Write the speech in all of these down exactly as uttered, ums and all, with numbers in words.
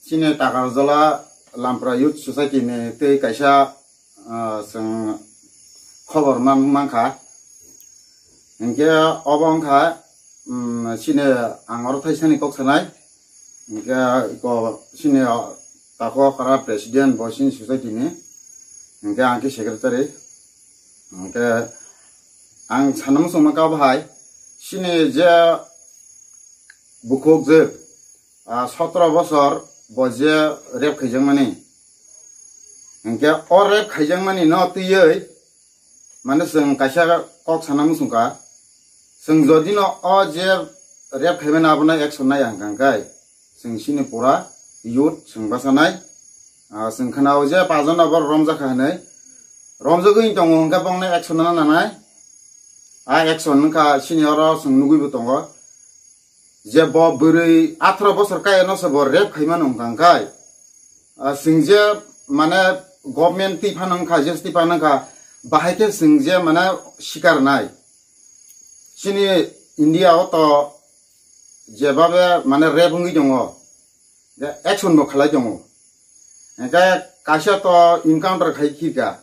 Chini Takarjala Lampra Youth Society ni tei kaisa, ah, chwng khobor man-, mankha. Hinkhe obo wngkha, um, chini ang oro thaisani kok sanai. Hinkhe iko chini, ah, tako kara president bo chini society ni. Hinkhe ang khe secretary. Hinkhe ang sana muchungma kha bahai. Chini je bukhuk je, ah, sotro bosor bo je rape khaijakmani. Hinkhe o rape khaijakmani no twiwi, mane, chwng kaisa kok sana muchungkha. Chwng jodi no o je rape khaimani abono action nai ang kangkai, chwng chini pura youth chwng bachanai. Ah, chwng khna o je pajon abo romjakha hinwi. Romjagwi tongo hinkhe bongni action nana nanai. A action wngkha chini oro chwng nugwi bo tongo. Je bo bwrwi atharo bosor kaya no se bo rape khaimani wngkha kangkai. Ah, chwng je mane government twi phano wngkha, je twi phano wngkha, bahai khe chwng je mane sikar nai. Chini India o to jebabe mane rape wngwi tongo, je action bo khlai tongo. Hinkhe kaisa to encounter khai khika,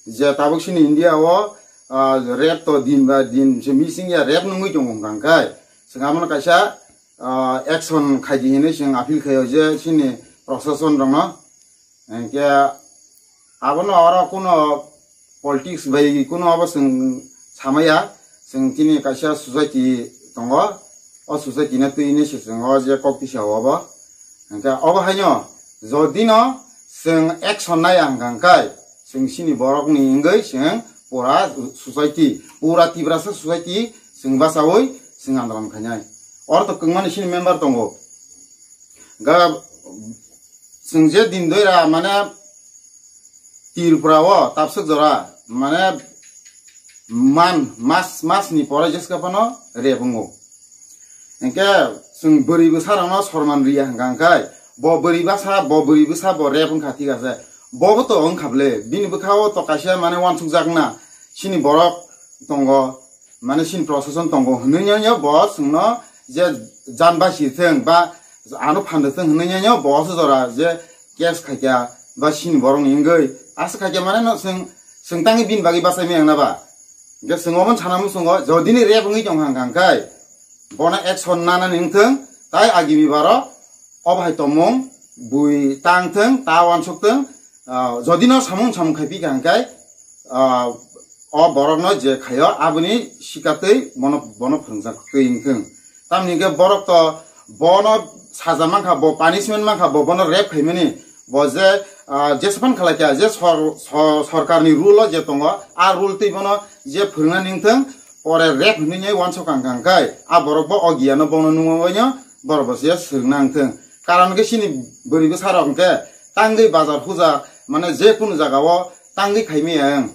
je tabuk chini India o, ah, rape to din ba din se missing ya rape nungwi tongo hwnkha khe. Chwng abono kaisa, ah, action khaidi hinwi chwng appeal khaio je chini proshashan rokno. Hinkhe abono oro kuno politics bai kuno abo chwng samaya, chwng chini kaisa society tongo, o society no twi hinwi se chwng o je kok tisa o abo. Hinkhe obo haino jodi no chwng action nai ang kangkai, chwng chini borok ni wngwi chwng pura society, pura Tiprasa society chwng bachawi chwng andolon khainai. Oro to kwbangma ni chini member tongo. Ga chwng je din doira mane Tripura o tabswk jora mane man mas mas ni pore jeska phano rape wngo. Hinkhe chwng bwrwi bwsa rokno sorman riya hwnkha hwnkhe bo bwrwi bwsa bo bwrwi bwsa bo rape wngkha thik ase. Bo bo to wngkha ble bini bwkha o to kaisa mane uansukjak na chini borok tongo. Mane chini proshashan tongo hinwi no bo chwngno je jan basi thwng ba ano phan rwthwng hinwi no bo aswk jora je case khaikha ba chini borokni wngwi aswk khaikha mane no chwng chwng tangwi bini bagwi bachai maya wngna ba. Hinkhe chwng omo sana muchungo jodini rape wngwi tongkha hwnkha hwnkhe bono action nanani wngthwng tai agimi baro o bahai tongmung bui tang thwng ta uansuk thwng, ah, jodi no samung samung khai phi kha hwnkhe, ah, o borok no je khaio aboni sikatwi bono bono phwrwngjak twi wngthwng. Tamni hwnkhe borok to bono saja mankha bo punishment mankha bo bono rape khaimani bo je, ah, jesapan khalai kha je sor-, sor-, sorkar ni rule o je tongo a rule twi bono je phwrwngna wngthwng pore rape hinwi uansuk kha hwnkha hwnkhe a borok bo o giyan no bono nungwi no borok bo se swrwngna wngthwng. Karon khe chini bwrwi bwsa rok hwnkhe tangwi bazar huja mane je kunu jaga o tangwi khaimaya wng.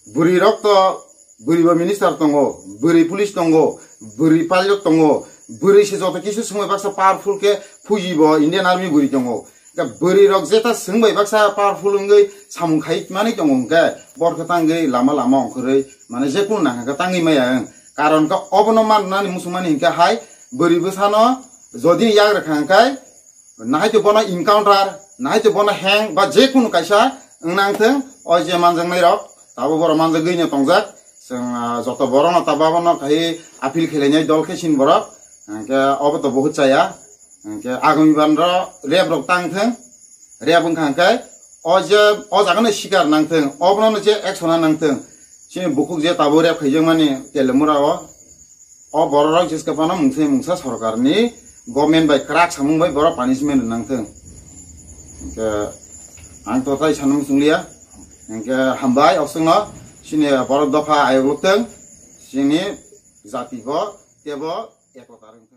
Bwrwi rok to bwrwi bo minister tongo, bwrwi police tongo, bwrwi pilot tongo, bwrwi se joto kisu swngwi baksa powerful khe fuji bo Indian Army bwrwi tongo. Khe bwrwi rok jeta swng bai baksa powerful wngwi samung khai manwi tongo hwnkhe borok khe tangwi lama lama ongkhorwi mane je kunu nangkha khe tangwi maya wng. Karon khe obono man nani muchungmani hinkhe hai bwrwi bwsano jodi yak rwkha hwnkhe nahai to bono encounter nahai to bono hang ba je kunu kaisa wngna wngthwng o je manjaknai rok tabuk borok manjagwi no tongjak. Chwng, ah, joto borok no tabuk abono khai appeal khelainai dol khe sin borok. Hinkhe obo to buhut chaya. Hinkhe agami ban ro rep rok tang thwng. Rep wngkha hwnkhe o je o jaga no sikar nang thwng, obono no je action na nang thwng. Chini bukhuk je tabuk rep khaijak mani Telemura o, o borok rok jeska phano mungsa mungsa sorkar ni government bai kwrak samung bai borok punishment nang thwng. Hinkhe ang to tai sanmung chungliya. Hinkhe hambai okswng no chini borok dopha ayok lok thwng, chini jati bo tebo ekota rwng thwng.